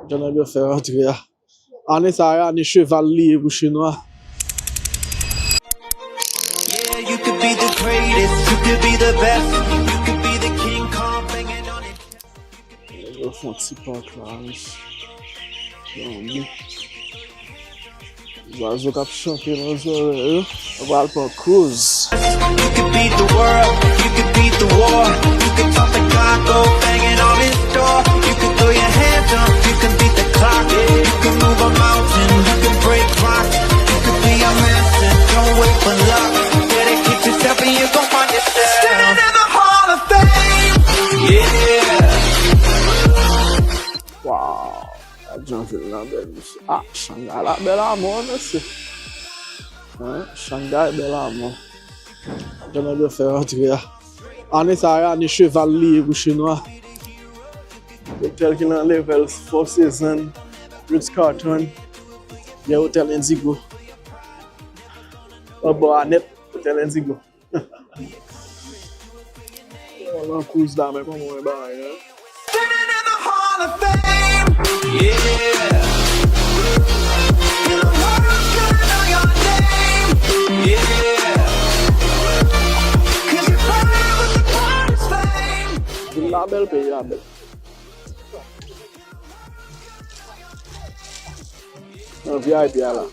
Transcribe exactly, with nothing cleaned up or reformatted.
Jan nèg yo fè rantre a. Ane sa a, ane cheval li ye pou Chinwa. Yeah, you could be the greatest, you could be the best, you could be the King Kong banging on it. Nèg yo fè yon ti park la, wi. Yon bi. Zwazo k ap chante nan zòrèy yo. Yo pral pran cruise. You could beat the world, you could beat the war. You could talk to God, go banging on his door. You could throw your hands up, you can beat the clock. You can move a mountain, you can break rocks. You could be a master, don't wait for luck. Dedicate yourself and you gon' find yourself. Standing in the Hall of Fame. Yeah. Wow. Gad jan vil la bèl, mesye. Ah, Shanghai la bèl amò, mesye. Hein? Shanghai bèl amò. Jan nèg yo fè rantre a. Ane sa a, ane cheval li ye pou Chinwa. Otèl ki nan level Four Seasons, Ritz Carlton, gen Otèl Indigo. Anbò a nèt, Otèl Indigo. Nan cruise la, men kòman wè bagay la. Standing in the Hall of Fame. Yeah. And the world's gonna know your name. Yeah. 'Cause you burn with the brightest flame. Vil la bèl, peyi a bèl. Nan V I P a la.